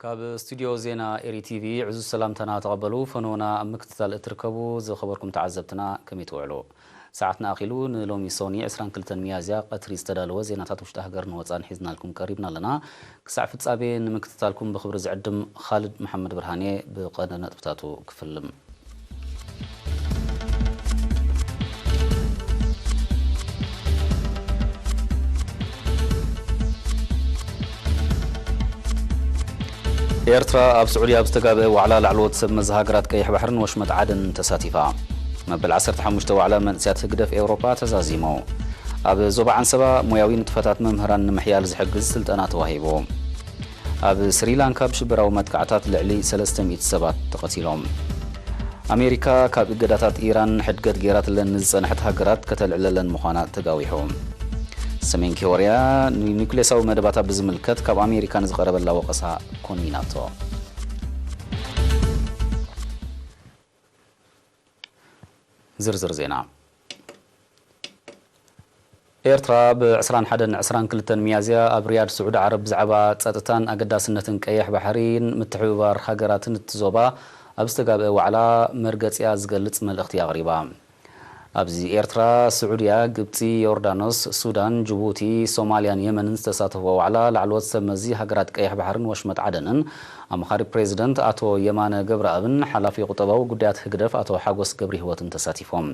ካብ ስቱድዮ ዜና ኤሪ ቲቪ ዕዙዝ ሰላምታና ተቐበሉ። ፈነወና ኣብ ምክትታል እትርከቡ ዝኸበርኩም ተዓዘብትና ከመይ ትውዕሉ? ሰዓትና ኣኺሉ ንሎሚ ሶኒ ዕስራን ክልተን ሚያዝያ ቀትሪ ዝተዳለወ ዜናታት ውሽጢ ሃገርን ወፃን ሒዝናልኩም ቀሪብና ኣለና። ክሳዕ ፍጻሜ ንምክትታልኩም ብኽብሪ ዝዕድም ኻልድ መሓመድ ብርሃኔ ብቐንደ ነጥብታቱ ክፍልም። ኤርትራ ኣብ ስዑዲ ኣብ ዝተጋብአ ዋዕላ ላዕለዎት ሰብ መዚ ሃገራት ቀይሕ ባሕርን ወሽመጥ ዓደንን ተሳቲፋ። መበል ዓሰርተ ሓሙሽተ ዋዕላ መንእሰያት ህግደፍ ኤውሮጳ ተዛዚሙ። ኣብ ዞባ ዓንሰባ ሞያዊ ንጥፈታት መምህራን ንምሕያል ዝሕግዝ ስልጠና ተዋሂቡ። ኣብ ስሪላንካ ብሽበራዊ መጥቃዕታት ልዕሊ ሰለስተ ሚእቲ ሰባት ተቐቲሎም። ኣሜሪካ ካብ እገዳታት ኢራን ሕድገት ገይራትለን ንዝጸንሐት ሃገራት ከተልዕለለን ምዃና ተጋዊሑ። ሰሜን ኮርያ ንኒኩሌሳዊ መደባታ ብዝምልከት ካብ ኣሜሪካ ንዝቐረበላ ወቐሳ ኮኒናቶ። ዝርዝር ዜና። ኤርትራ ብ ዕስራን ሓደን ዕስራን ክልተን ሚያዝያ ኣብ ሪያድ ስዑዲ ዓረብ ብዛዕባ ጸጥታን ኣገዳስነትን ቀይሕ ባሕሪን ምትሕብባር ሃገራትን እቲ ዞባ ኣብ ዝተጋብአ ዋዕላ መርገጺኣ ዝገልጽ መልእኽቲ ኣቕሪባ። ኣብዚ ኤርትራ፣ ስዑድያ፣ ግብጺ፣ ዮርዳኖስ፣ ሱዳን፣ ጅቡቲ፣ ሶማልያን የመንን ዝተሳተፍዎ ዋዕላ ላዕለዎት ሰብ መዚ ሃገራት ቀይሕ ባሕርን ወሽመጥ ዓደንን ኣማኻሪ ፕሬዚደንት ኣቶ የማነ ገብረኣብን ሓላፊ ቁጠባዊ ጉዳያት ህግደፍ ኣቶ ሓጎስ ገብረሂወትን ተሳቲፎም።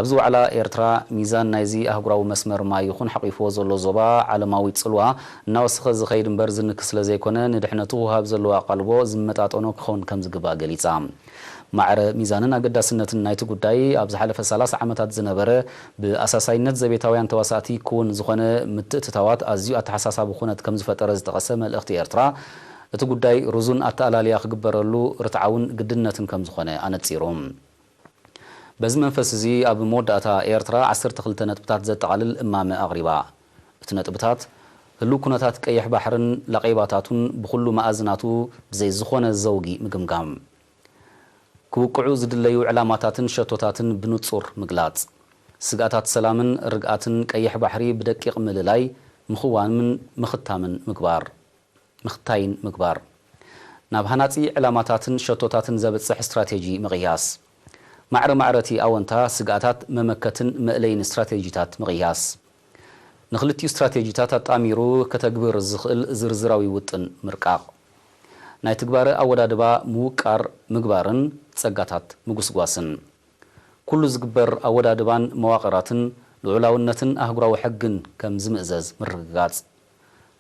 ኣብዚ ዋዕላ ኤርትራ ሚዛን ናይዚ ኣህጉራዊ መስመር ማይ ይኹን ሓቂፍዎ ዘሎ ዞባ ዓለማዊ ጽልዋ እናወሰኸ ዝኸይድ እምበር ዝንኪ ስለ ዘይኮነ ንድሕነቱ ወሃብ ዘለዎ ኣቓልቦ ዝመጣጠኖ ክኸውን ከም ዝግባእ ገሊጻ። ማዕረ ሚዛንን ኣገዳስነትን ናይቲ ጉዳይ ኣብ ዝሓለፈ ሰላሳ ዓመታት ዝነበረ ብኣሳሳይነት ዘቤታውያን ተዋሳእቲ ክውን ዝኾነ ምትእትታዋት ኣዝዩ ኣተሓሳሳቢ ኩነት ከም ዝፈጠረ ዝጠቐሰ መልእኽቲ ኤርትራ እቲ ጉዳይ ርዙን ኣተኣላልያ ክግበረሉ ርትዓውን ግድነትን ከም ዝኾነ ኣነጺሩ። በዚ መንፈስ እዚ ኣብ መወዳእታ ኤርትራ ዓሰርተ ክልተ ነጥብታት ዘጠቓልል እማመ ኣቕሪባ። እቲ ነጥብታት ህሉው ኩነታት ቀይሕ ባሕርን ላቄባታቱን ብኹሉ መኣዝናቱ ብዘይ ዝኾነ ዘውጊ ምግምጋም። ክውቅዑ ዝድለዩ ዕላማታትን ሸቶታትን ብንጹር ምግላጽ። ስግኣታት ሰላምን ርግኣትን ቀይሕ ባሕሪ ብደቂቕ ምልላይ፣ ምኽዋምን ምኽታምን ምግባር። ምኽታይን ምግባር። ናብ ሃናጺ ዕላማታትን ሸቶታትን ዘብጽሕ ስትራቴጂ ምቕያስ። ማዕረ ማዕረ እቲ ኣወንታ ስግኣታት መመከትን መእለይን ስትራቴጂታት ምቕያስ። ንኽልቲኡ ስትራቴጂታት ኣጣሚሩ ከተግብር ዝኽእል ዝርዝራዊ ውጥን ምርቃቕ። ናይ ትግባረ ኣወዳድባ ምውቃር ምግባርን ጸጋታት ምጉስጓስን። ኩሉ ዝግበር ኣወዳድባን መዋቕራትን ልዑላውነትን ኣህጉራዊ ሕግን ከም ዝምእዘዝ ምርግጋጽ።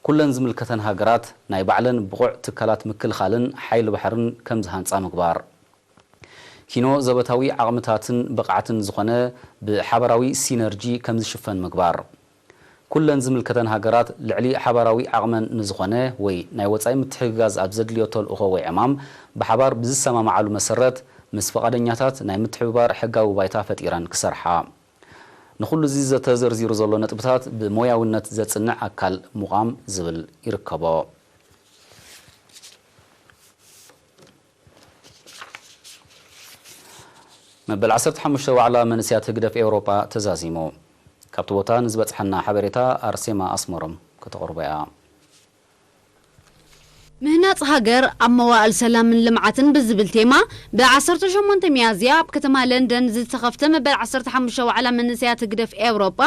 ኩለን ዝምልከተን ሃገራት ናይ ባዕለን ብቑዕ ትካላት ምክልኻልን ሓይሊ ባሕርን ከም ዝሃንጻ ምግባር። ኪኖ ዘበታዊ ዓቕምታትን ብቕዓትን ዝኾነ ብሓባራዊ ሲነርጂ ከም ዝሽፈን ምግባር። ኩለን ዝምልከተን ሃገራት ልዕሊ ሓባራዊ ዓቕመን ንዝኾነ ወይ ናይ ወጻኢ ምትሕግጋዝ ኣብ ዘድልዮ ተልእኾ ወይ ዕማም ብሓባር ብዝሰማምዓሉ መሰረት ምስ ፈቓደኛታት ናይ ምትሕብባር ሕጋዊ ባይታ ፈጢረን ክሰርሓ። ንኹሉ እዚ ዘተዘርዚሩ ዘሎ ነጥብታት ብሞያውነት ዘጽንዕ ኣካል ምቋም ዝብል ይርከቦ። መበል ዓሰርተ ሓሙሽተ ዋዕላ መንእሰያት ህግደፍ ኤውሮጳ ተዛዚሙ። ካብቲ ቦታ ንዝበጽሓና ሓበሬታ ኣርሴማ ኣስመሮም ከተቕርቦ እያ። ምህናጽ ሃገር ኣብ መዋእል ሰላምን ልምዓትን ብዝብል ቴማ ብ ዓሰርተ ሸሞንተ ሚያዝያ ኣብ ከተማ ለንደን ዝተኸፍተ መበል ዓሰርተ ሓሙሽተ ዋዕላ መንእሰያት ህግደፍ ኤውሮጳ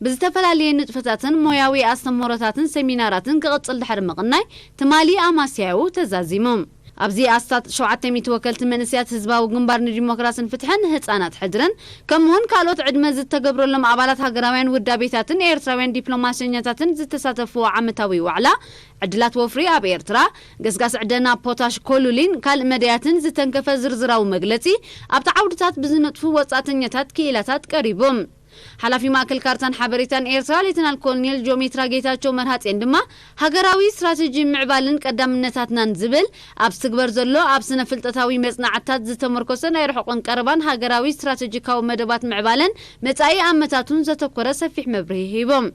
ብዝተፈላለየ ንጥፈታትን ሞያዊ ኣስተምህሮታትን ሰሚናራትን ክቕጽል ድሕሪ ምቕናይ ትማሊ ኣማስያኡ ተዛዚሙ። ኣብዚ ኣስታት ሸውዓተ ሚእቲ ወከልቲ መንእሰያት ህዝባዊ ግንባር ንዲሞክራስን ፍትሕን፣ ህጻናት ሕድርን ከምኡውን ካልኦት ዕድመ ዝተገብረሎም ኣባላት ሃገራውያን ውዳቤታትን ኤርትራውያን ዲፕሎማሰኛታትን ዝተሳተፍዎ ዓመታዊ ዋዕላ ዕድላት ወፍሪ ኣብ ኤርትራ፣ ገስጋስ ዕደና ፖታሽ ኮሉሊን ካልእ መዳያትን ዝተንከፈ ዝርዝራዊ መግለጺ ኣብቲ ዓውድታት ብዝነጥፉ ወጻእተኛታት ክኢላታት ቀሪቡ። ሓላፊ ማእከል ካርታን ሓበሬታን ኤርትራ ሌተናል ኮሎኔል ጆሜትራ ጌታቸው መርሃጼን ድማ ሃገራዊ ስትራተጂ ምዕባልን ቀዳምነታትናን ዝብል ኣብ ዝትግበር ዘሎ ኣብ ስነ ፍልጠታዊ መጽናዕትታት ዝተመርኮሰ ናይ ርሑቕን ቀረባን ሃገራዊ ስትራተጂካዊ መደባት ምዕባለን መጻኢ ኣመታቱን ዘተኮረ ሰፊሕ መብርሂ ሂቦም።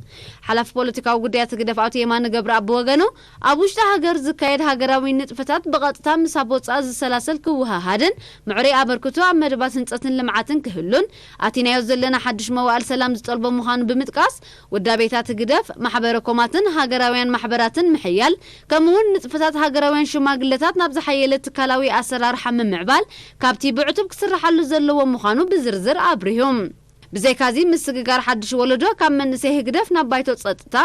ሓላፊ ፖለቲካዊ ጉዳያት ህግደፍ ኣቶ የማነ ገብረኣብ ብወገኑ ኣብ ውሽጢ ሃገር ዝካየድ ሃገራዊ ንጥፈታት ብቐጥታ ምስ ኣብ ወጻኢ ዝሰላሰል ክወሃሃድን ምዕሩይ ኣበርክቶ ኣብ መደባት ህንጸትን ልምዓትን ክህሉን ኣቲናዮ ዘለና ሓድሽ መዋዕል ሰላም ዝጠልቦ ምዃኑ ብምጥቃስ፣ ውዳቤታት ህግደፍ፣ ማሕበረ ኮማትን ሃገራውያን ማሕበራትን ምሕያል፣ ከምኡውን ንጥፈታት ሃገራውያን ሽማግለታት ናብ ዝሓየለ ትካላዊ ኣሰራርሓ ምምዕባል ካብቲ ብዕቱብ ክስርሓሉ ዘለዎ ምዃኑ ብዝርዝር ኣብሪሁ። ብዘይካዚ፣ ምስግጋር ሓድሽ ወለዶ ካብ መንእሰይ ህግደፍ ናብ ባይቶ ጸጥታ፣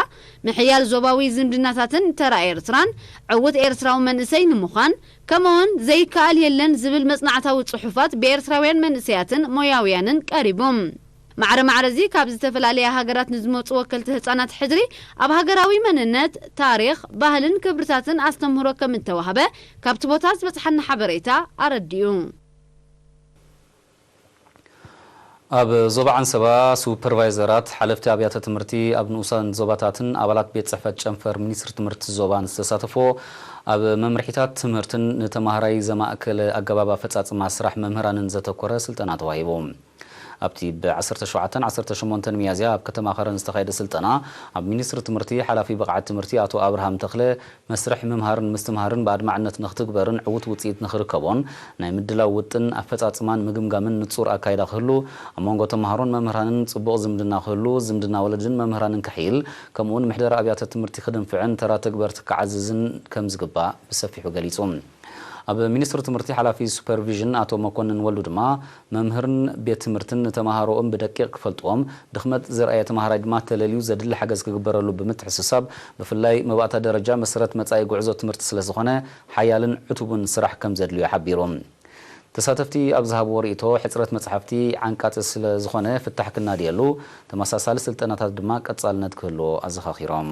ምሕያል ዞባዊ ዝምድናታትን ተራ ኤርትራን፣ ዕዉት ኤርትራዊ መንእሰይ ንምዃን፣ ከምኡውን ዘይከኣል የለን ዝብል መጽናዕታዊ ጽሑፋት ብኤርትራውያን መንእሰያትን ሞያውያንን ቀሪቡ። ማዕረ ማዕረ እዚ ካብ ዝተፈላለያ ሃገራት ንዝመጹ ወከልቲ ህጻናት ሕድሪ ኣብ ሃገራዊ መንነት፣ ታሪኽ፣ ባህልን ክብርታትን ኣስተምህሮ ከም እተዋህበ ካብቲ ቦታ ዝበጽሓና ሓበሬታ ኣረዲኡ። ኣብ ዞባ ዓንሰባ ሱፐርቫይዘራት፣ ሓለፍቲ ኣብያተ ትምህርቲ ኣብ ንኡሳን ዞባታትን ኣባላት ቤት ጽሕፈት ጨንፈር ሚኒስትሪ ትምህርቲ ዞባን ዝተሳተፎ ኣብ መምርሒታት ትምህርትን ንተማሃራይ ዘማእከለ ኣገባብ ኣፈጻጽማ ስራሕ መምህራንን ዘተኮረ ስልጠና ተዋሂቡ። ኣብቲ ብ17ን 18ን ሚያዝያ ኣብ ከተማ ከረን ዝተኻየደ ስልጠና፣ ኣብ ሚኒስትሪ ትምህርቲ ሓላፊ ብቕዓት ትምህርቲ ኣቶ ኣብርሃም ተኽለ፣ መስርሕ ምምሃርን ምስትምሃርን ብኣድማዕነት ንኽትግበርን ዕዉት ውጽኢት ንኽርከቦን ናይ ምድላው ውጥን ኣፈጻጽማን ምግምጋምን ንጹር ኣካይዳ ክህሉ፣ ኣብ መንጎ ተማሃሮን መምህራንን ጽቡቕ ዝምድና ክህሉ፣ ዝምድና ወለድን መምህራንን ክሕይል፣ ከምኡውን ምሕደራ ኣብያተ ትምህርቲ ክድንፍዕን ተራ ተግበርቲ ክዓዝዝን ከም ዝግባእ ብሰፊሑ ገሊጹ። ኣብ ሚኒስትሪ ትምህርቲ ሓላፊ ሱፐርቪዥን ኣቶ መኮንን ወልዱ ድማ፣ መምህርን ቤት ትምህርትን ንተማሃሮኦም ብደቂቕ ክፈልጥዎም፣ ድኽመት ዘርኣየ ተማሃራይ ድማ ተለልዩ ዘድሊ ሓገዝ ክግበረሉ ብምትሕስሳብ፣ ብፍላይ መባእታ ደረጃ መሰረት መጻኢ ጉዕዞ ትምህርቲ ስለ ዝኾነ፣ ሓያልን ዕቱብን ስራሕ ከም ዘድልዮ ሓቢሩ። ተሳተፍቲ ኣብ ዝሃብዎ ርእይቶ፣ ሕጽረት መጽሓፍቲ ዓንቃጺ ስለ ዝኾነ ፍታሕ ክናድየሉ፣ ተመሳሳሊ ስልጠናታት ድማ ቀጻልነት ክህልዎ ኣዘኻኺሮም።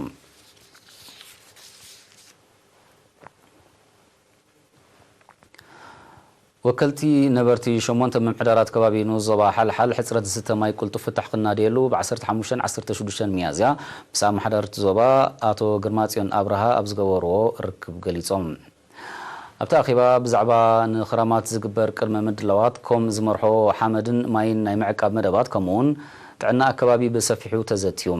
ወከልቲ ነበርቲ ሸሞንተ ምምሕዳራት ከባቢ ንኡስ ዞባ ሓልሓል፣ ሕጽረት ዝስተ ማይ ቅልጡፍ ፍታሕ ክናድየሉ፣ ብ15ን 16ን ሚያዝያ ምስ ኣመሓዳርቲ ዞባ ኣቶ ግርማጽዮን ኣብርሃ ኣብ ዝገበርዎ ርክብ ገሊጾም። ኣብቲ ኣኼባ፣ ብዛዕባ ንኽረማት ዝግበር ቅድመ ምድላዋት፣ ኮም ዝመርሖ ሓመድን ማይን ናይ ምዕቃብ መደባት፣ ከምኡውን ጥዕና ኣከባቢ ብሰፊሑ ተዘትዩ።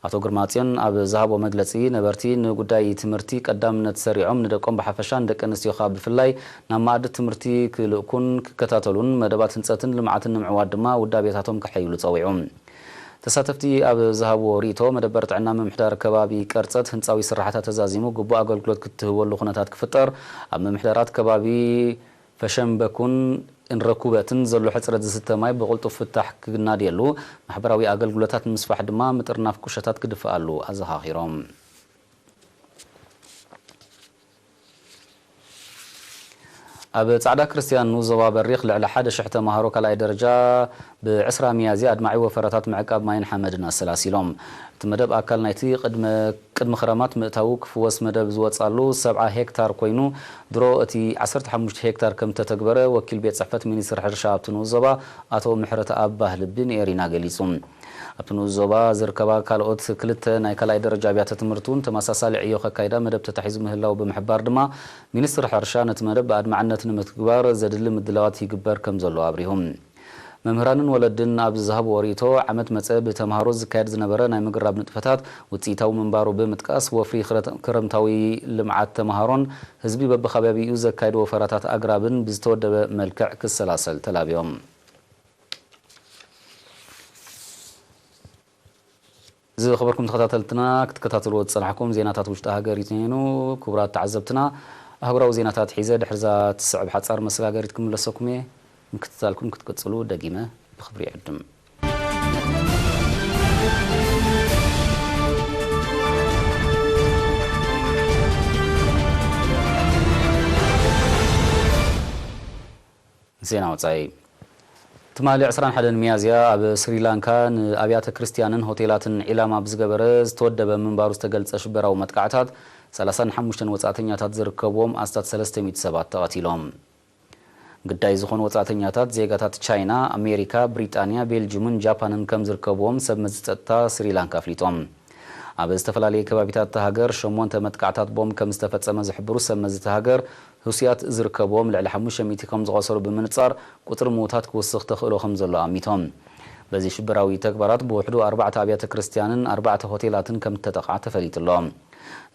ኣቶ ግርማጽዮን ኣብ ዝሃቦ መግለጺ፣ ነበርቲ ንጉዳይ ትምህርቲ ቀዳምነት ሰሪዖም፣ ንደቆም ብሓፈሻ፣ ንደቂ ኣንስትዮ ከኣ ብፍላይ፣ ናብ መኣዲ ትምህርቲ ክልእኩን ክከታተሉን፣ መደባት ህንጸትን ልምዓትን ንምዕዋት ድማ ውዳቤታቶም ከሐይሉ ጸዊዑ። ተሳተፍቲ ኣብ ዝሃብዎ ርእይቶ፣ መደበር ጥዕና ምምሕዳር ከባቢ ቀርጸት ህንጻዊ ስራሕታ ተዛዚሙ ግቡእ ኣገልግሎት ክትህበሉ ኩነታት ክፍጠር፣ ኣብ ምምሕዳራት ከባቢ ፈሸንበኩን እንረኩበትን ዘሎ ሕጽረት ዝስተ ማይ ብቕልጡፍ ፍታሕ ክናድየሉ፣ ማሕበራዊ ኣገልግሎታት ንምስፋሕ ድማ ምጥርናፍ ቁሸታት ክድፍኣሉ ኣዘኻኺሮም። ኣብ ጻዕዳ ክርስትያን ንኡስ ዞባ በሪኽ ልዕሊ ሓደ ሽሕ ተማሃሮ ካልኣይ ደረጃ ብ20 ሚያዝያ ኣድማዒ ወፈራታት ምዕቃብ ማይን ሓመድን ኣሰላሲሎም። እቲ መደብ ኣካል ናይቲ ቅድመ፣ ቅድሚ ክረማት ምእታዉ ክፍወስ መደብ ዝወጻሉ 70 ሄክታር ኮይኑ፣ ድሮ እቲ 15 ሄክታር ከም እተተግበረ ወኪል ቤት ጽሕፈት ሚኒስትሪ ሕርሻ ኣብቲ ንኡስ ዞባ ኣቶ ምሕረተኣብ ባህልቢ ንኤሪና ገሊጹ። ኣብቲ ንኡስ ዞባ ዝርከባ ካልኦት ክልተ ናይ ካልኣይ ደረጃ ኣብያተ ትምህርቲ እውን ተመሳሳሊ ዕዮ ከካይዳ መደብ ተታሒዙ ምህላው ብምሕባር ድማ፣ ሚኒስትሪ ሕርሻ ነቲ መደብ ብኣድማዕነት ንምትግባር ዘድሊ ምድላዋት ይግበር ከም ዘሎ ኣብሪሁ። መምህራንን ወለድን ኣብ ዝሃብዎ ርእይቶ፣ ዓመት መጸ ብተምሃሮ ዝካየድ ዝነበረ ናይ ምግራብ ንጥፈታት ውጽኢታዊ ምንባሩ ብምጥቃስ፣ ወፍሪ ክረ-፣ ክረምታዊ ልምዓት ተምሃሮን ህዝቢ በብከባቢኡ ዘካየዶ ወፈራታት ኣግራብን ብዝተወደበ መልክዕ ክሰላሰል ተላብዮም። ዝኸበርኩም ተኸታተልትና፣ ክትከታተልዎ ዝጸናሕኩም ዜናታት ውሽጢ ሃገር እዩ ነይሩ። ክቡራት ተዓዘብትና፣ ኣህጉራዊ ዜናታት ሒዘ ድሕርዛ ትስዕብ ሓጻር መሰጋገሪት ክምለሰኩም እየ። ምክትታልኩም ክትቅጽሉ ደጊመ ብኽብሪ ይዕድም። ዜና ወጻኢ። ትማሊ 21 ሚያዝያ ኣብ ስሪላንካ ንኣብያተ ክርስትያንን ሆቴላትን ዒላማ ብዝገበረ ዝተወደበ ምንባሩ ዝተገልጸ ሽበራዊ መጥቃዕታት 35 ወጻእተኛታት ዝርከብዎም ኣስታት 300 ሰባት ተቐቲሎም። ግዳይ ዝኾኑ ወጻእተኛታት ዜጋታት ቻይና፣ ኣሜሪካ፣ ብሪጣንያ፣ ቤልጅዩምን ጃፓንን ከም ዝርከብዎም ሰብ መዚ ጸጥታ ስሪላንካ ኣፍሊጦም። ኣብ ዝተፈላለየ ከባቢታት እታ ሃገር ሸሞንተ መጥቃዕታት ቦምብ ከም ዝተፈጸመ ዝሕብሩ ሰብ መዚ እታ ሃገር፣ ህሱያት ዝርከብዎም ልዕሊ 500 ከም ዝቖሰሉ ብምንጻር፣ ቁጽሪ ምዉታት ክውስኽ ተኽእሎ ከም ዘሎ ኣሚቶም። በዚ ሽበራዊ ተግባራት ብውሕዱ ኣርባዕተ ኣብያተ ክርስትያንን ኣርባዕተ ሆቴላትን ከም እተጠቕዓ ተፈሊጡ ኣሎ።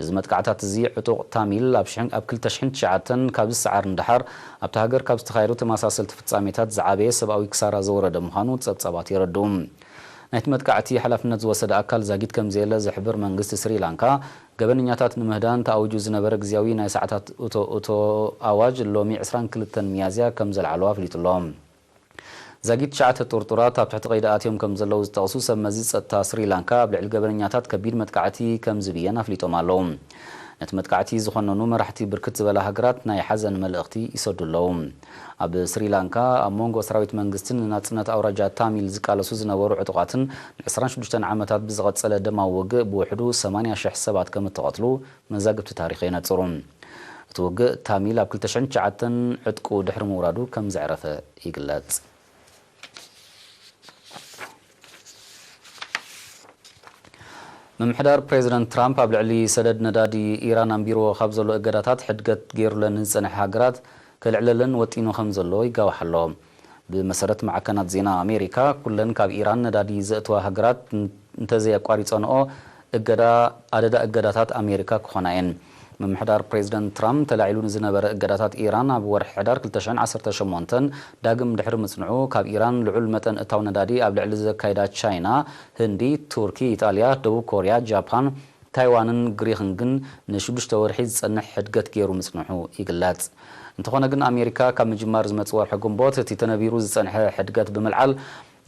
እዚ መጥቃዕታት እዚ ዕጡቕ ታሚል ኣብ ሽሕን፣ ኣብ 2009 ካብ ዝሰዓር ንደሓር ኣብታ ሃገር ካብ ዝተኻየዱ ተመሳሰልቲ ፍጻሜታት ዝዓበየ ሰብኣዊ ክሳራ ዘወረደ ምዃኑ ጸብጻባት የረድኡ። ናይቲ መጥቃዕቲ ሓላፍነት ዝወሰደ ኣካል ዛጊት ከም ዘየለ ዝሕብር መንግስቲ ስሪላንካ፣ ገበነኛታት ንምህዳን ተኣዊጁ ዝነበረ ግዝያዊ ናይ ሰዓታት እቶ እቶ ኣዋጅ ሎሚ ዕስራን ክልተን ሚያዝያ ከም ዘልዓሉ ኣፍሊጡ ኣሎ። ዛጊት ትሽዓተ ጥርጡራት ኣብ ትሕቲ ቀይዲ ኣትዮም ከም ዘለዉ ዝጠቕሱ ሰብ መዚ ጸጥታ ስሪላንካ፣ ኣብ ልዕሊ ገበነኛታት ከቢድ መጥቃዕቲ ከም ዝብየን ኣፍሊጦም ኣለዉ። ነቲ መጥቃዕቲ ዝኾነኑ መራሕቲ ብርክት ዝበላ ሃገራት ናይ ሓዘን መልእኽቲ ይሰዱ ኣለዉ። ኣብ ስሪላንካ፣ ኣብ መንጎ ሰራዊት መንግስትን ንናጽነት ኣውራጃ ታሚል ዝቃለሱ ዝነበሩ ዕጡቓትን ንዕስራን ሽዱሽተን ዓመታት ብዝቐጸለ ደማዊ ውግእ ብውሕዱ ሰማንያ ሽሕ ሰባት ከም እተቐትሉ መዛግብቲ ታሪኽ የነጽሩ። እቲ ውግእ ታሚል ኣብ ክልተ ሽሕን ትሽዓተን ዕጥቁ ድሕሪ ምውራዱ ከም ዘዕረፈ ይግለጽ። ምምሕዳር ፕሬዚደንት ትራምፕ ኣብ ልዕሊ ሰደድ ነዳዲ ኢራን ኣንቢርዎ ካብ ዘሎ እገዳታት ሕድገት ገይሩለን ንዝጸንሐ ሃገራት ከልዕለለን ወጢኑ ከም ዘሎ ይጋዋሕ ኣሎ። ብመሰረት ማዕከናት ዜና ኣሜሪካ፣ ኩለን ካብ ኢራን ነዳዲ ዘእትዋ ሃገራት እንተዘየቋሪጸንኦ፣ እገዳ ኣደዳ እገዳታት ኣሜሪካ ክኾና እየን። ምምሕዳር ፕሬዚደንት ትራምፕ ተላዒሉ ንዝነበረ እገዳታት ኢራን ኣብ ወርሒ ሕዳር ክልተ ሽሕን ዓሰርተ ሸሞንተን ዳግም ድሕሪ ምጽንዑ፣ ካብ ኢራን ልዑል መጠን እታው ነዳዲ ኣብ ልዕሊ ዘካይዳ ቻይና፣ ህንዲ፣ ቱርኪ፣ ኢጣልያ፣ ደቡብ ኮርያ፣ ጃፓን፣ ታይዋንን ግሪኽን ግን ንሽዱሽተ ወርሒ ዝጸንሕ ሕድገት ገይሩ ምጽንሑ ይግለጽ። እንተኾነ ግን፣ ኣሜሪካ ካብ ምጅማር ዝመጽእ ወርሒ ግንቦት እቲ ተነቢሩ ዝጸንሐ ሕድገት ብምልዓል፣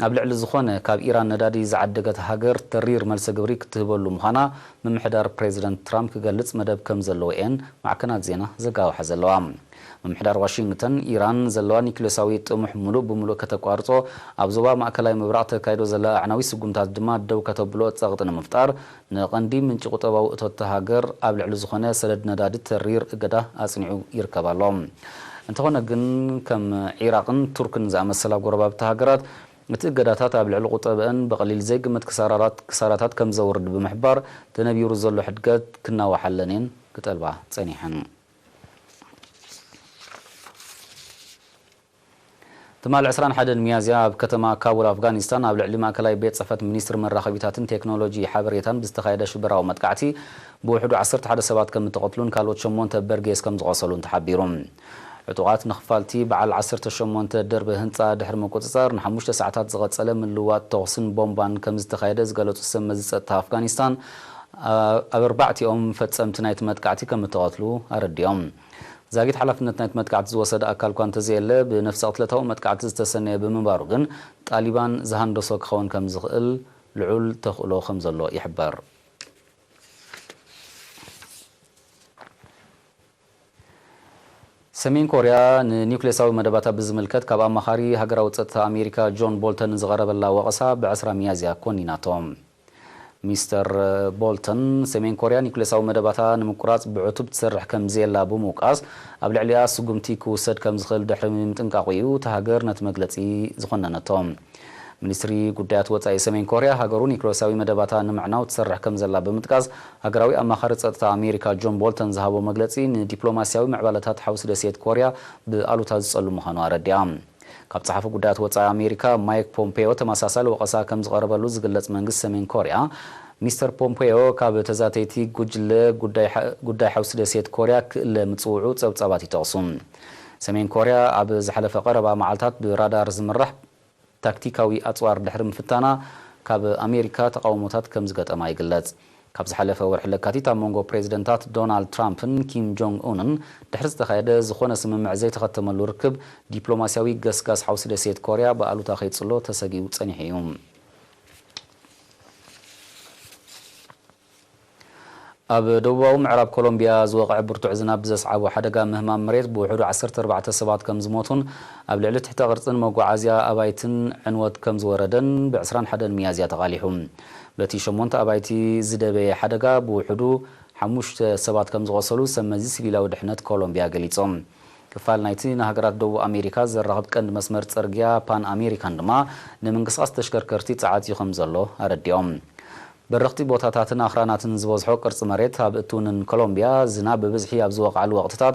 ኣብ ልዕሊ ዝኾነ ካብ ኢራን ነዳዲ ዝዓደገት ሃገር ተሪር መልሰ ግብሪ ክትህበሉ ምዃና ምምሕዳር ፕሬዚደንት ትራምፕ ክገልጽ መደብ ከም ዘለዎ እየን ማዕከናት ዜና ዘጋውሓ ዘለዋ። ምምሕዳር ዋሽንግተን፣ ኢራን ዘለዋ ኒክሌሳዊ ጥሙሕ ምሉእ ብምሉእ ከተቋርጾ፣ ኣብ ዞባ ማእከላይ ምብራቕ ተካይዶ ዘላ ኣዕናዊ ስጉምታት ድማ ደው ከተብሎ ጸቕጢ ንምፍጣር፣ ንቐንዲ ምንጪ ቁጠባዊ እቶት እታ ሃገር ኣብ ልዕሊ ዝኾነ ሰደድ ነዳዲ ተሪር እገዳ ኣጽኒዑ ይርከብ ኣሎ። እንተኾነ ግን፣ ከም ዒራቕን ቱርክን ዝኣመሰላ ጎረባብቲ ሃገራት፣ እቲ እገዳታት ኣብ ልዕሊ ቁጠበአን ብቐሊል ዘይግመት ክሳራራት-፣ ክሳራታት ከም ዘውርድ ብምሕባር፣ ተነቢሩ ዘሎ ሕድገት ክናዋሓለን እየን ክጠልባ ጸኒሐን። ትማሊ ዕስራን ሓደን ሚያዝያ፣ ኣብ ከተማ ካቡል ኣፍጋኒስታን፣ ኣብ ልዕሊ ማእከላይ ቤት ጽሕፈት ሚኒስትሪ መራኸቢታትን ቴክኖሎጂ ሓበሬታን ብዝተኻየደ ሽበራዊ መጥቃዕቲ፣ ብውሕዱ ዓሰርተ ሓደ ሰባት ከም እተቐትሉን ካልኦት ሸሞንተ በርጌስ ከም ዝቖሰሉን ተሓቢሩ። ዕጡቓት ንኽፋልቲ በዓል ዓሰርተ ሸሞንተ ደርቢ ህንጻ ድሕሪ ምቁጽጻር፣ ንሓሙሽተ ሰዓታት ዝቐጸለ ምልውዋጥ ተኹስን ቦምባን ከም ዝተኻየደ ዝገለጹ ሰብ መዚ ጸጥታ ኣፍጋኒስታን፣ ኣብ ኣርባዕቲኦም ፈጸምቲ ናይቲ መጥቃዕቲ ከም እተቐትሉ ኣረዲኦም። ዛጊት ሓላፍነት ናይቲ መጥቃዕቲ ዝወሰደ ኣካል እኳ እንተዘየለ፣ ብነፍሰ ቅትለታዊ መጥቃዕቲ ዝተሰነየ ብምንባሩ ግን፣ ጣሊባን ዝሃንደሶ ክኸውን ከም ዝኽእል ልዑል ተኽእሎ ከም ዘሎ ይሕበር። ሰሜን ኮርያ ንኒውክሌሳዊ መደባታ ብዝምልከት፣ ካብ ኣማኻሪ ሃገራዊ ጸጥታ ኣሜሪካ ጆን ቦልተን ንዝቐረበላ ወቐሳ፣ ብዕስራ ሚያዝያ ኮኒናቶ። ሚስተር ቦልተን፣ ሰሜን ኮርያ ኒውክሌሳዊ መደባታ ንምቁራጽ ብዕቱብ ትሰርሕ ከም ዘየላ ብምውቃስ፣ ኣብ ልዕሊኣ ስጉምቲ ክውሰድ ከም ዝኽእል ድሕሪ ምጥንቃቑ እዩ እታ ሃገር ነቲ መግለጺ ዝኾነነቶ። ሚኒስትሪ ጉዳያት ወጻኢ ሰሜን ኮርያ፣ ሃገሩ ኒውክሌሳዊ መደባታ ንምዕናው ትሰርሕ ከም ዘላ ብምጥቃስ፣ ሃገራዊ ኣማኻሪ ጸጥታ ኣሜሪካ ጆን ቦልተን ዝሃቦ መግለጺ፣ ንዲፕሎማስያዊ ምዕባለታት ሓውሲ ደሴት ኮርያ ብኣሉታ ዝጸሉ ምዃኑ ኣረዲኣ። ካብ ጸሓፊ ጉዳያት ወጻኢ ኣሜሪካ ማይክ ፖምፔዮ ተመሳሳሊ ወቐሳ ከም ዝቐረበሉ ዝግለጽ መንግስቲ ሰሜን ኮርያ፣ ሚስተር ፖምፔዮ ካብ ተዛተይቲ ጉጅለ ጉዳይ ሓ-፣ ጉዳይ ሓውሲ ደሴት ኮርያ ክእለ ምጽውዑ ጸብጻባት ይጠቕሱ። ሰሜን ኮርያ ኣብ ዝሓለፈ ቀረባ መዓልታት ብራዳር ዝምራሕ ታክቲካዊ ኣጽዋር ድሕሪ ምፍታና፣ ካብ ኣሜሪካ ተቓውሞታት ከም ዝገጠማ ይግለጽ። ካብ ዝሓለፈ ወርሒ ለካቲት፣ ኣብ መንጎ ፕሬዚደንታት ዶናልድ ትራምፕን ኪም ጆንግ ኡንን ድሕሪ ዝተኻየደ ዝኾነ ስምምዕ ዘይተኸተመሉ ርክብ፣ ዲፕሎማስያዊ ገስጋስ ሓውሲ ደሴት ኮርያ ብኣሉታ ከይጽሎ ተሰጊኡ ጸኒሑ እዩ። ኣብ ደቡባዊ ምዕራብ ኮሎምቢያ ዝወቕዐ ብርቱዕ ዝናብ ብዘስዓቦ ሓደጋ ምህማም መሬት፣ ብውሕዱ ዓሰርተ ኣርባዕተ ሰባት ከም ዝሞቱን ኣብ ልዕሊ ትሕተ ቅርጽን መጓዓዝያ ኣባይትን ዕንወት ከም ዝወረደን፣ ብ ዕስራን ሓደን ሚያዝያ ተቓሊሑ። በቲ ሸሞንተ ኣባይቲ ዝደበየ ሓደጋ፣ ብውሕዱ ሓሙሽተ ሰባት ከም ዝቖሰሉ ሰብ መዚ ሲቪላዊ ድሕነት ኮሎምቢያ ገሊጾም። ክፋል ናይቲ ንሃገራት ደቡብ ኣሜሪካ ዘራኽብ ቀንዲ መስመር ጽርግያ ፓን ኣሜሪካን ድማ፣ ንምንቅስቓስ ተሽከርከርቲ ጸዓት እዩ ከም ዘሎ ኣረዲኦም። በረኽቲ ቦታታትን ኣኽራናትን ዝበዝሖ ቅርጺ መሬት ኣብ እትውንን ኮሎምቢያ፣ ዝናብ ብብዝሒ ኣብ ዝወቕዓሉ ወቕትታት፣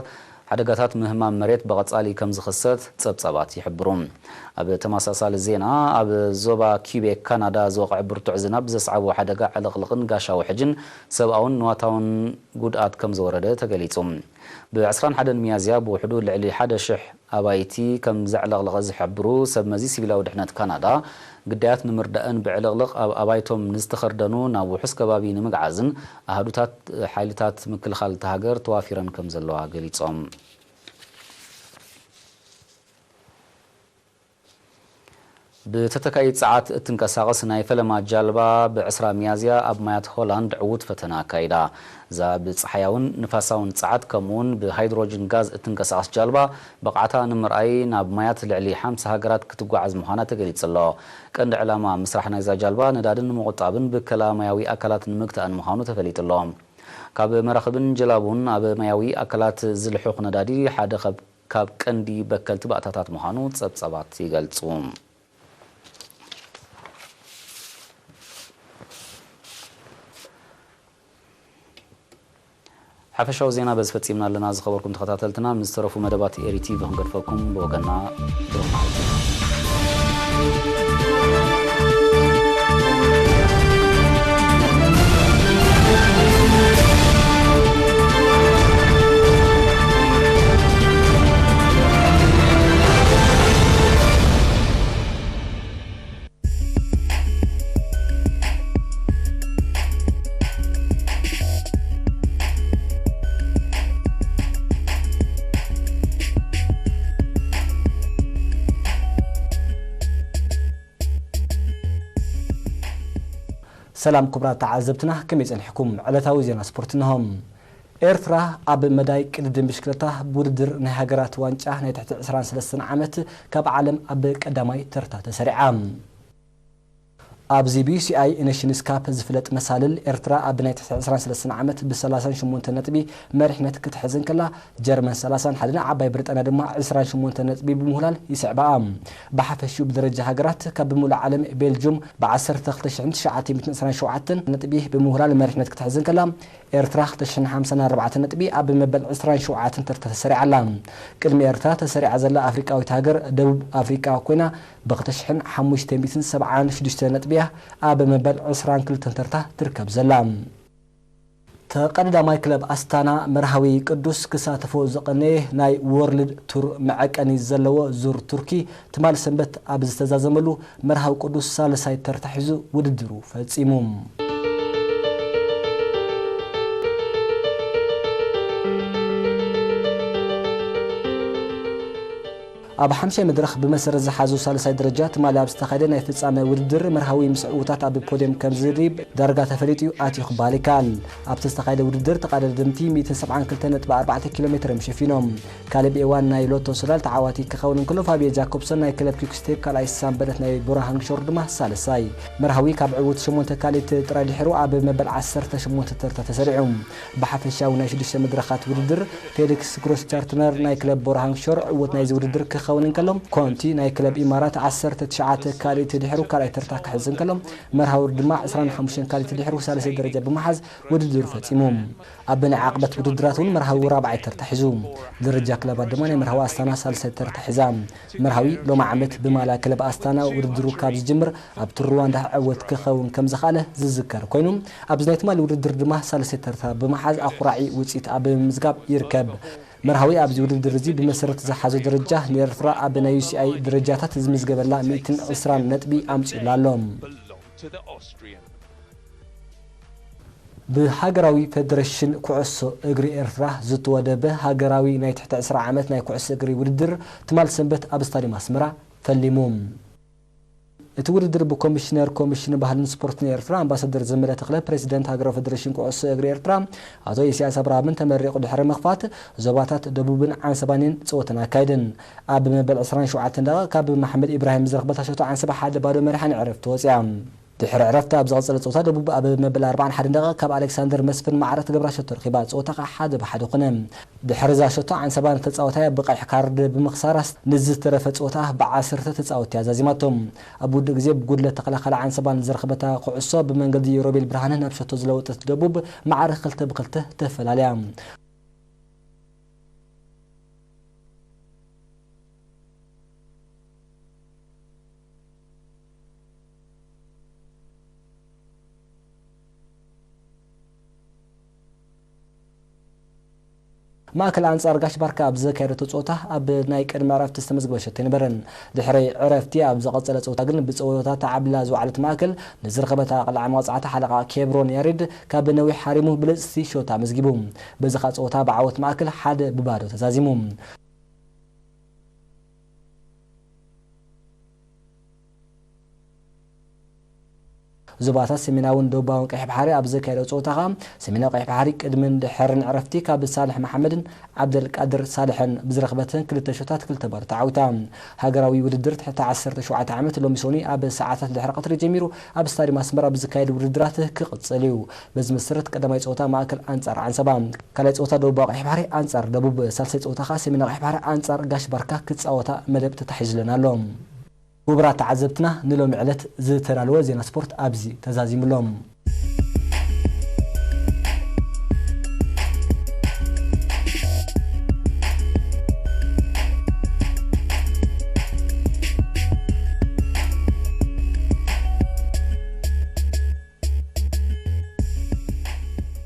ሓደጋታት ምህማም መሬት ብቐጻሊ ከም ዝኽሰት ጸብጻባት ይሕብሩ። ኣብ ተመሳሳሊ ዜና፣ ኣብ ዞባ ኪቤክ ካናዳ ዝወቕዐ ብርቱዕ ዝናብ ዘስዓቦ ሓደጋ ዕልቕልቕን ጋሻ ውሕጅን ሰብኣውን ንዋታውን ጉድኣት ከም ዘወረደ ተገሊጹ። ብ ዕስራን ሓደን ሚያዝያ ብውሕዱ ልዕሊ ሓደ ሽሕ ኣባይቲ ከም ዘዕለቕለቐ ዝሕብሩ ሰብ መዚ ሲቪላዊ ድሕነት ካናዳ፣ ግዳያት ንምርዳእን ብዕልቕልቕ ኣብ ኣባይቶም ንዝተኸርደኑ ናብ ውሑስ ከባቢ ንምግዓዝን ኣሃዱታት ሓይልታት ምክልኻል እታ ሃገር ተዋፊረን ከም ዘለዋ ገሊጾም። ብተተካኢት ጸዓት እትንቀሳቐስ ናይ ፈለማ ጃልባ ብ ዕስራ ሚያዝያ ኣብ ማያት ሆላንድ ዕዉት ፈተና ኣካይዳ። እዛ ብጸሓያውን ንፋሳውን ጸዓት ከምኡውን ብሃይድሮጅን ጋዝ እትንቀሳቐስ ጃልባ ብቕዓታ ንምርኣይ ናብ ማያት ልዕሊ ሓምሳ ሃገራት ክትጓዓዝ ምዃና ተገሊጹ ኣሎ። ቀንዲ ዕላማ ምስራሕ ናይዛ ጃልባ ነዳዲ ንምቑጣብን ብከላ ማያዊ ኣካላት ንምግታእን ምዃኑ ተፈሊጡ ኣሎ። ካብ መራኽብን ጀላቡን ኣብ ማያዊ ኣካላት ዝልሑኽ ነዳዲ ሓደ ካብ ካብ ቀንዲ በከልቲ ባእታታት ምዃኑ ጸብጻባት ይገልጹ። ሓፈሻዊ ዜና በዚ ፈጺምና ኣለና። ዝኸበርኩም ተኸታተልትና፣ ምስ ዝተረፉ መደባት ኤሪ ቲቪ ክንገድፈኩም። ብወገንና ብሩኽ መዓልቲ። ሰላም ክቡራት ተዓዘብትና፣ ከመይ ጸኒሕኩም? ዕለታዊ ዜና ስፖርት እንሆ። ኤርትራ ኣብ መዳይ ቅድድም ብሽክለታ ብውድድር ናይ ሃገራት ዋንጫ ናይ ትሕቲ ዕስራን ሰለስተን ዓመት ካብ ዓለም ኣብ ቀዳማይ ተርታ ተሰሪዓ። ኣብዚ ብዩሲኣይ ኔሽንስ ካፕ ዝፍለጥ መሳልል፣ ኤርትራ ኣብ ናይ ትሕቲ ዕስራን ሰለስተን ዓመት ብሰላሳን ሸሞንተን ነጥቢ መሪሕነት ክትሕዝ እንከላ፣ ጀርመን ሰላሳን ሓደን፣ ዓባይ ብሪጣንያ ድማ ዕስራን ሸሞንተን ነጥቢ ብምህላል ይስዕባኣ። ብሓፈሽኡ ብደረጃ ሃገራት ካብ ብምሉእ ዓለም ቤልጁም ብዓሰርተ ክልተ ሽሕን ትሽዓተ ሚእትን ዕስራን ሸውዓተን ነጥቢ ብምህላል መሪሕነት ክትሕዝ እንከላ፣ ኤርትራ ክልተ ሽሕን ሓምሳን ኣርባዕተን ነጥቢ ኣብ መበል ዕስራን ሸውዓተን ተርታ ተሰሪዓ ኣላ። ቅድሚ ኤርትራ ተሰሪዓ ዘላ ኣፍሪቃዊት ሃገር ደቡብ ኣፍሪቃ ኮይና፣ ብ ክልተ ሽሕን ሓሙሽተ ሚእትን ሰብዓን ሽዱሽተን ነጥቢ እያ ኣብ መበል ዕስራን ክልተን ተርታ ትርከብ ዘላ። ተቐዳዳማይ ክለብ ኣስታና መርሃዊ ቅዱስ ክሳተፎ ዝቐነየ ናይ ወርልድ ቱር መዐቀኒ ዘለዎ ዙር ቱርኪ ትማል ሰንበት ኣብ ዝተዛዘመሉ፣ መርሃዊ ቅዱስ ሳልሳይ ተርታ ሒዙ ውድድሩ ፈጺሙ። ኣብ ሓምሻይ መድረኽ ብመሰረት ዝሓዞ ሳልሳይ ደረጃ ትማሊ ኣብ ዝተኻየደ ናይ ፍጻመ ውድድር፣ መርሃዊ ምስ ዕዉታት ኣብ ፖድየም ከም ዝድይብ ዳርጋ ተፈሊጡ እዩ ኣትዩ ክበሃል ይከኣል። ኣብቲ ዝተኻየደ ውድድር ተቐዳደምቲ ሚእትን ሰብዓን ክልተን ነጥቢ ኣርባዕተ ኪሎ ሜትር እዮም ሸፊኖም። ካልእ ብኤዋን ናይ ሎቶ ሰላል ተዓዋቲ ክኸውን እንከሎ፣ ፋብዮ ጃኮብሰን ናይ ክለብ ኪክስቴፕ ካልኣይ፣ ሳምበለት ናይ ቦራሃንግሾር ድማ ሳልሳይ። መርሃዊ ካብ ዕዉት ሸሞንተ ካልኢት ጥራይ ድሒሩ ኣብ መበል ዓሰርተ ሸሞንተ ተርታ ተሰሪዑ። ብሓፈሻዊ ናይ ሽዱሽተ መድረኻት ውድድር፣ ፌሊክስ ግሮስቻርትነር ናይ ክለብ ቦራሃንግሾር ዕዉት ናይዚ ውድድር ክኸውን እንከሎ፣ ኮንቲ ናይ ክለብ ኢማራት ዓሰርተ ትሽዓተ ካልኢት ድሒሩ ካልኣይ ተርታ ክሕዝ እንከሎ፣ መርሃዊ ድማ ዕስራን ሓሙሽተን ካልኢት ድሒሩ ሳልሳይ ደረጃ ብምሓዝ ውድድሩ ፈጺሙ። ኣብ ናይ ዓቕበት ውድድራት እውን መርሃዊ ራብዓይ ተርታ ሒዙ። ብደረጃ ክለባት ድማ ናይ መርሃዊ ኣስታና ሳልሳይ ተርታ ሒዛ። መርሃዊ ሎሚ ዓመት ብማልያ ክለብ ኣስታና ውድድሩ ካብ ዝጅምር ኣብቲ ሩዋንዳ ዕወት ክኸውን ከም ዝኸኣለ ዝዝከር ኮይኑ፣ ኣብዚ ናይ ትማሊ ውድድር ድማ ሳልሳይ ተርታ ብምሓዝ ኣኹራዒ ውፅኢት ኣብ ምምዝጋብ ይርከብ። መርሃዊ ኣብዚ ውድድር እዚ ብመሰረት ዝሓዞ ደረጃ ንኤርትራ ኣብ ናይ ዩሲኣይ ደረጃታት ዝምዝገበላ ሚእትን ዕስራን ነጥቢ ኣምጺኡላ ኣሎ። ብሃገራዊ ፌደሬሽን ኩዕሶ እግሪ ኤርትራ ዝተወደበ ሃገራዊ ናይ ትሕቲ ዕስራ ዓመት ናይ ኩዕሶ እግሪ ውድድር ትማል ሰንበት ኣብ ስታድየም ኣስመራ ፈሊሙ። እቲ ውድድር ብኮሚሽነር ኮሚሽን ባህልን ስፖርትን ኤርትራ ኣምባሳደር ዘመደ ተኽለ፣ ፕሬዚደንት ሃገራዊ ፌደሬሽን ኩዕሶ እግሪ ኤርትራ ኣቶ ኢሳያስ ኣብርሃምን ተመሪቑ ድሕሪ ምኽፋት፣ ዞባታት ደቡብን ዓንሰባን እየን ጸወተን ኣካይደን። ኣብ መበል ዕስራን ሸውዓተን ደቂቕ ካብ መሓመድ ኢብራሂም ዝረኽበታ ሸቶ ዓንሰባ ሓደ ባዶ መሪሓ ንዕረፍቲ ወጺኣ። ድሕሪ ዕረፍቲ ኣብ ዝቐጸለ ጸወታ ደቡብ ኣብ መበል ኣርባዓን ሓደን ደቂቕ ካብ ኣሌክሳንደር መስፍን ማዕረ ትገብራ ሸቶ ረኺባ፣ ጸወታ ከኣ ሓደ ብሓደ ኮነ። ድሕሪ እዛ ሸቶ ዓንሰባ ንተጻወታያ ብቐይሕ ካርድ ብምኽሳራ ንዝተረፈ ጸወታ ብዓሰርተ ተጻወትቲ ኣዛዚማቶ። ኣብ ውዱእ ግዜ ብጉድለት ተኸላኻሊ ዓንሰባ ንዝረኸበታ ኩዕሶ ብመንገዲ ሮቤል ብርሃነ ናብ ሸቶ ዝለወጠት ደቡብ ማዕረ ክልተ ብክልተ ተፈላልያ። ማእከል ኣንጻር ጋሽ ባርካ ኣብ ዘካየደቶ ጸወታ ኣብ ናይ ቅድሚ ዕረፍቲ ዝተመዝግበ ሸቶ ኣይነበረን። ድሕሪ ዕረፍቲ ኣብ ዝቐጸለ ጸወታ ግን ብጸወታ ተዓብሊላ ዝወዓለት ማእከል ንዝረኸበታ ቀልዓ መቕጻዕቲ ሓለቓ ኬብሮን ያሬድ ካብ ነዊሕ ሓሪሙ ብልጽቲ ሸቶ ኣመዝጊቡ። በዚ ኸኣ ጸወታ ብዓወት ማእከል ሓደ ብባዶ ተዛዚሙ። ዞባታት ሰሜናውን ደቡባውን ቀይሕ ባሕሪ ኣብ ዘካየደው ጸወታ ኸኣ ሰሜናዊ ቀይሕ ባሕሪ ቅድምን ድሕርን ዕረፍቲ ካብ ሳልሕ መሓመድን ዓብደልቃድር ሳልሕን ብዝረኽበተን ክልተ ሸቶታት ክልተ ባዶ ተዓዊታ። ሃገራዊ ውድድር ትሕቲ ዓሰርተ ሸውዓተ ዓመት ሎሚ ሰኑይ ኣብ ሰዓታት ድሕሪ ቀትሪ ጀሚሩ ኣብ ስታድዩም ኣስመራ ብዝካየድ ውድድራት ክቕጽል እዩ። በዚ መሰረት ቀዳማይ ጸወታ ማእከል ኣንጻር ዓንሰባ፣ ካልኣይ ጸወታ ደቡባዊ ቀይሕ ባሕሪ ኣንጻር ደቡብ፣ ሳልሳይ ጸወታ ኸኣ ሰሜናዊ ቀይሕ ባሕሪ ኣንጻር ጋሽ ባርካ ክጻወታ መደብ ተታሒዙለን ኣሎ። ክቡራት ተዓዘብትና፣ ንሎሚ ዕለት ዝተዳለወ ዜና ስፖርት ኣብዚ ተዛዚሙ ኣሎ።